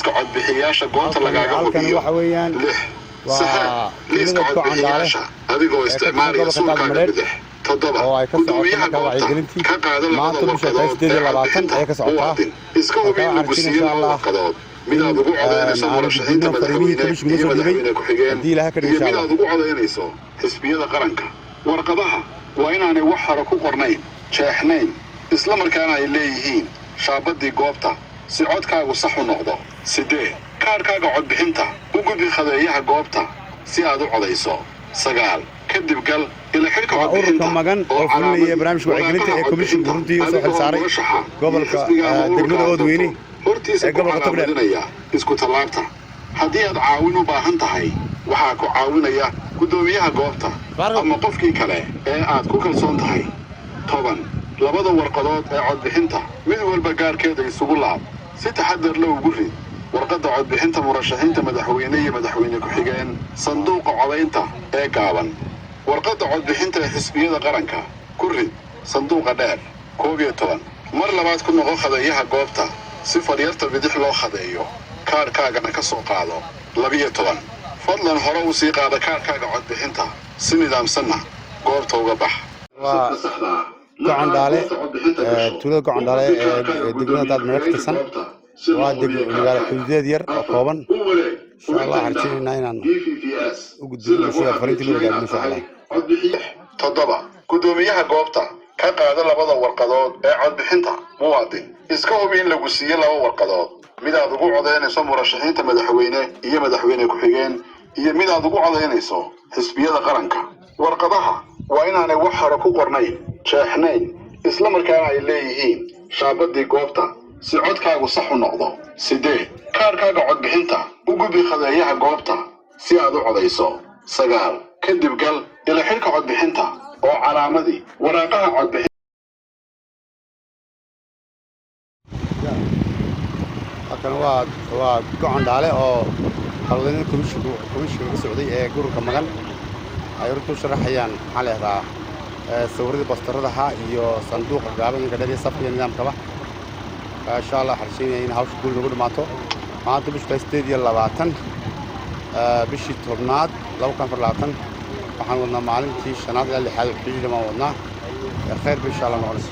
Liiska codbixiyayaasha goobta lagaaga Halkan hubiyo. waxa weeyaan Lix, waa saxeex liiska tuulada Gocondhaale codbixiyayaasha adigoo ee ka tirsan isticmaalaya gobolka suulkaaga Daadmareed bidix. Toddoba, oo ay ka socoto gudoomiyaha markaa goobta wacyigelintii. ka qaado labada Maanta bisha tahay warqadood sideed iyo ee labaatan codbixinta. ayay ka socotaa. Muwaadin, iska hubi Markaa in waxaan lagu rajaynayaa siiyey insha laba Allah warqadood, mid in aad ugu codaynayso aanu murashaxiinta gudbino fariimihii madaxweyne komishigu noo iyo soo dhiibay, madaxweyne ku-xigeen haddii Ilaahay ka dhigo iyo insha mid Allah. aad ugu codaynayso xisbiyada qaranka. Warqadaha waa inaanay wax hore ku qornayn, jeexnayn, isla markaana ay leeyihiin shaabadii goobta si codkaagu sax u noqdo. Siddeed, kaadhkaaga codbixinta u gudbi khadeeyaha goobta si aad u codayso. Sagaal, kadib gal ila xidhka Waa ururka codbixinta Magan oo oo fulinaya calaamadii barnaamijka wacyigelinta ee waraaqaha komishigu codbixinta runtii usoo adiga oo xilsaaray murashaxa iyo gobolka xisbiga ama ururka degmada aad Oodweyne doonto hortiisa ee ku gobolka Togdheer. calaamadinaya isku tallaabta. Haddii aad caawin u baahan tahay, waxaa ku caawinaya guddoomiyaha goobta ama qofkii kale ee aad ku kalsoon tahay. 10, labada warqadood ee codbixinta mid walba gaarkeeda isugu laab, si taxadar la ugu rid warqadda codbixinta murashaxiinta madaxweyne iyo madaxweyne ku-xigeen sanduuqa codaynta ee gaaban. Warqadda codbixinta ee xisbiyada qaranka ku rid sanduuqa dheer. 11, mar labaad ku noqo khadeeyaha goobta si faryarta bidix loo khadeeyo, kaadhkaagana ka soo qaado. 12, fadlan hore u sii qaada kaadhkaaga codbixinta, si nidaamsanna goobta uga bax. Waa Gocondhaale, tuulada Gocondhaale ee degmada Daadmareed ka tirsan. Waa magaalo xuduudeed yar oo kooban. Insha Allah waxaan rajaynaynaa inaan u gudbino bulshada fariintii la wadaagno insha Allah. Toddoba, guddoomiyaha goobta ka qaado labada warqadood ee codbixinta. Muwaadin, iska hubi in lagu siiyo laba warqadood, mid aad ugu codaynayso murashaxiinta madaxweyne iyo madaxweyne ku-xigeen iyo mid aad ugu codaynayso xisbiyada qaranka. Warqadaha waa inaanay wax hore ku qornayn, jeexnayn, isla markaana ay leeyihiin shaabadii goobta si codkaagu sax u noqdo. Siddeed, kaadhkaaga codbixinta u gudbi khadeeyaha goobta si aad u codayso. Sagaal, kadib gal ila xidhka codbixinta oo calaamadii waraaqaha codbixinta. Halkan waa Gocondhaale oo howlwadeennada komishinka ka socday ee ururka Magan ay runtii u sharaxayaan, maxaa la yidhahdaa, sawiradii bostaradaha iyo sanduuqa gaaban iyo kadheer iyo safka iyo nidaamkaba. Insha Allah waxaan rajaynaya in hawsha guul nagu dhamaato. Maanta bishu tahay 28 bishii 10aad 2024. Waxaan wadnaa maalintii shanaad ilaa lixaad oo xidhiidha baan wadnaa. Khayr ba insha Allah noqonaysa.